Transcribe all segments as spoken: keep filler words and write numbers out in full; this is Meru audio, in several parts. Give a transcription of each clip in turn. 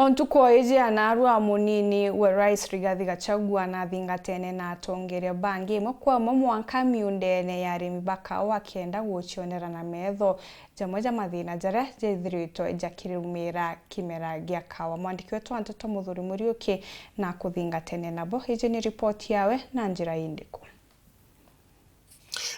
O ntuku o iji ya naarua, munini wa Rais Rigathi Gachagua nathingatene na atongeria bangi, imwe kwa imwe mwanka miundene ya arimi ba kaua, akienda gucionera na metho jamwe ja mathina jaria jethiritwe jakirumira kimera gia kaua. Mwandiki wetu wa nteto Muthuri Muriuki na kuthingatene nabo. Iji ni ripoti yawe na njira indiku.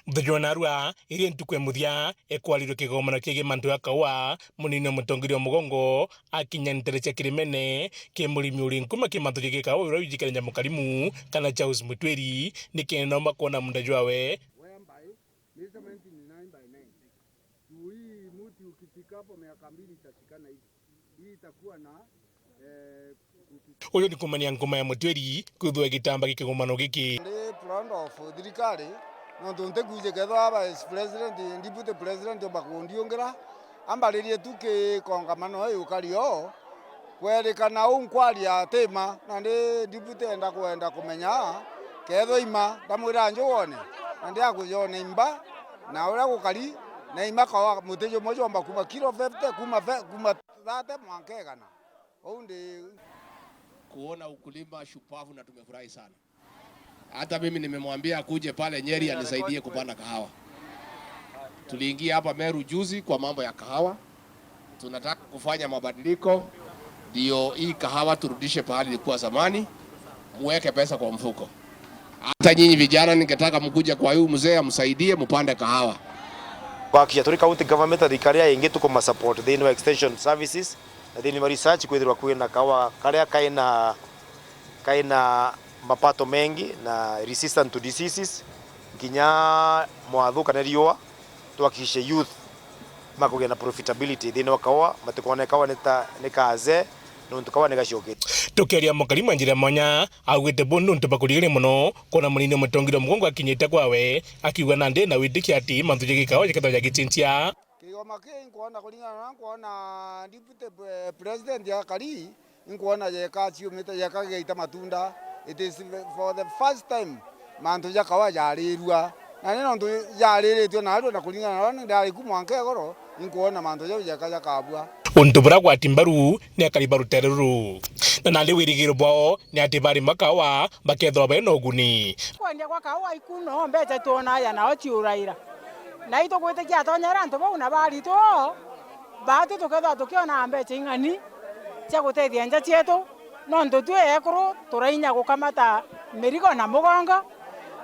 Muthenya wa naarua, iri ntuku ya muthia ekwarirwe kigomano kiegie mantu ya kaua, munini wa mutongeria wa mugongo akinya ntere cia Kirimene, ki murimi uri nkuma ki mantu jiegie kaua uria wijikene ja Mukarimu kana Charles Mutwiri, nikenda naumba kwona munda jwawe. Whereby measurement ni nine by nine. Juu hii mti ukifika hapo miaka mbili itashikana hivi. Hii itakuwa na, eh, Uyu ni kumania nkuma ya Mutwiri kwithwa igitamba gikigomano giki. Ndi proud of thirikari, nontu ntikwiji kethwa vice president, deputy president bakundiungira, ambaririe tu ki kongamano iu kari o, kwerikana uu nkwaria ati ima, na ndi deputy enda kwenda kumenya kethwa ima, ndamwira nju wone, na ndi akujone imba, na uria gukari, na ima kawa muti jumwe jomba kuma kilo fifty, kuma fe-, kuma thirty mwanka igana. Huu ndi kuona ukulima shupavu na tumefurahi sana. Hata mimi nimemwambia akuje pale Nyeri anisaidie kupanda kahawa. Tuliingia hapa Meru juzi kwa mambo ya kahawa. Tunataka kufanya mabadiliko ndio hii kahawa turudishe pahali ilikuwa zamani, muweke pesa kwa mfuko. Hata nyinyi vijana ningetaka mkuje kwa huyu mzee amsaidie mupande kahawa. Gwakisha turi county government, thirikari ya ingi tukuma support thiini wa extension services na thiini wa research, kwithirwa kwina kawa karia kaina, kaina mapato mengi na resistant to diseases, nginya mwathu kana riua, twakishe youth makugia na profitability thiini wa kawa, matikone kawa ni ta, ni kaze, nontu kawa ni gacokete. Tukiaria Mukarimu njira mwanya, augite buu ni untu bwa kurigiria mono kwona munini mutongeria mugongo akinyite kwawe, akiuga nandi na witikia ati mantu ja gikawa jakethwa jagicenjia. Kigoma kii nkwona kuringana na nkwona deputy pre-, president akari, nkwona jeka ciumite, jeka gigaita matunda. It is for the first time mantu ja kawa jarirua. Na ni nontu jariritue narua na kuringana na uria ndari ku mwanka igoro, inkwona mantu jau jeka jakabua. Untu buria gwati mbaru ni akari ba rutere ruru. Na nandi wirigiro bwao ni ati barima kawa bakethirwa bena uguni. Kwendia gwa kawa iku no mbeca twona aja nao ciuraira. Na itugwitikia atonyera antu bau na baritwo, baatu tukethirwa tukiona mbeca ing'ani cia gutethia nja cietu, nontu twi ekuru turainya gukamata mirigo na mugongo.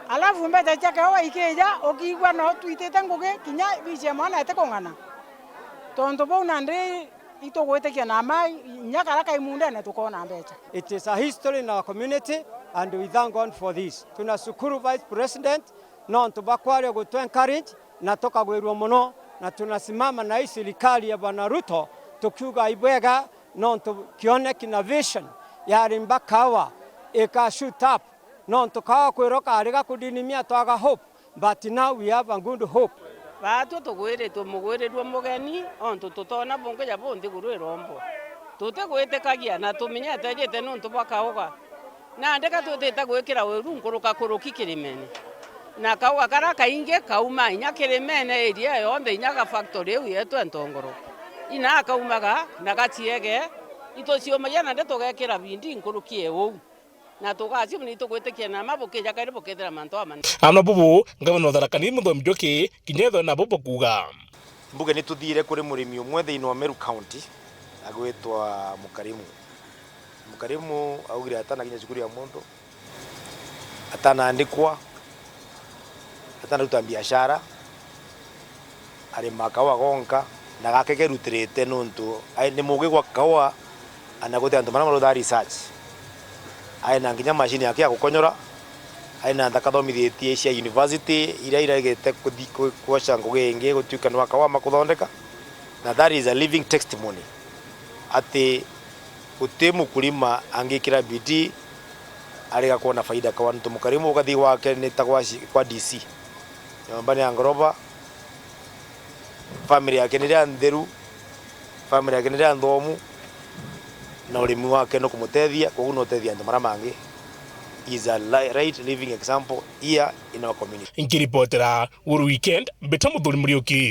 Alafu mbeca cia kawa ikija, ukiigua no twitite ngugi, kinya bicie mwana ati kung'ana. Tontu bau nandi itugwitikia na ma inya kara kai mundene tukona mbeca. It is a history in our community and we thank God for this. Tunashukuru Vice President nontu bwa kwaria gutu encourage na tukagwirua mono, na tunasimama na hii serikali ya Bwana Ruto tukiuga ibwega nontu kioneki na vision ya arimi ba kawa ika shoot up, nontu kawa kwiroka ari ga kudinimia twaga hope. But now we have a good hope. Baatwi tugwiritwe mugwirirue mugeni, ontu tutona bungi ja bu nthiguru irombwa. Tutigwitikagia na tumenyete ejite niuntu bwa kauga. Nandi ka twitite gwikira wiru nkuruka kuruki kirimene. Na kauga kara kaingi kauma inya kirimene area yonthe inya ga factory iu yetu entongoro. Ina kaumaga na gaciege, ituciumagia nandi tugekira bindi nkuruki e uu. Na tugaciu ni tugwitikia na ma bukija kairi bukethira mantu amanene. Ana bubu, ngavana wa Tharaka Nithi Muthomi Njuki, kinya ethwe nabo bakuuga. Mbuge ni tuthiire kuri murimi umwe thiini wa Meru County, agwitwa Mukarimu. Mukarimu augire atanakinya cukuru ya muntu, atanaandikwa, atanaruta biashara, arima kaua gonka, na gake kerutirite nontu ai-, ni mugi gwa kaua, ana guti antu maria maruthaa research. Ai na nginya machine yake ya gukonyora, ai na nthaka athomithitie cia university, iria iregete kuthi-, ku-, kwoca ngugi ingi gutuika ni wa kaua ma kuthondeka, na that is a living testimony ati guti mukulima angikira bidii arega kwona faida kaua, nontu Mukarimu ukathi gwake ni ta gwa ci-, kwa D C. Nyomba ni ya ngoroba, family yake ni ria ntheru, family yake ni ria nthomu, na urimi wake ni kumutethia, koguo ni utethia antu maria mangi. He is a li-, right living example here in our community. Nkiripotera Guru Weekend, mbita Muthuri Muriuki.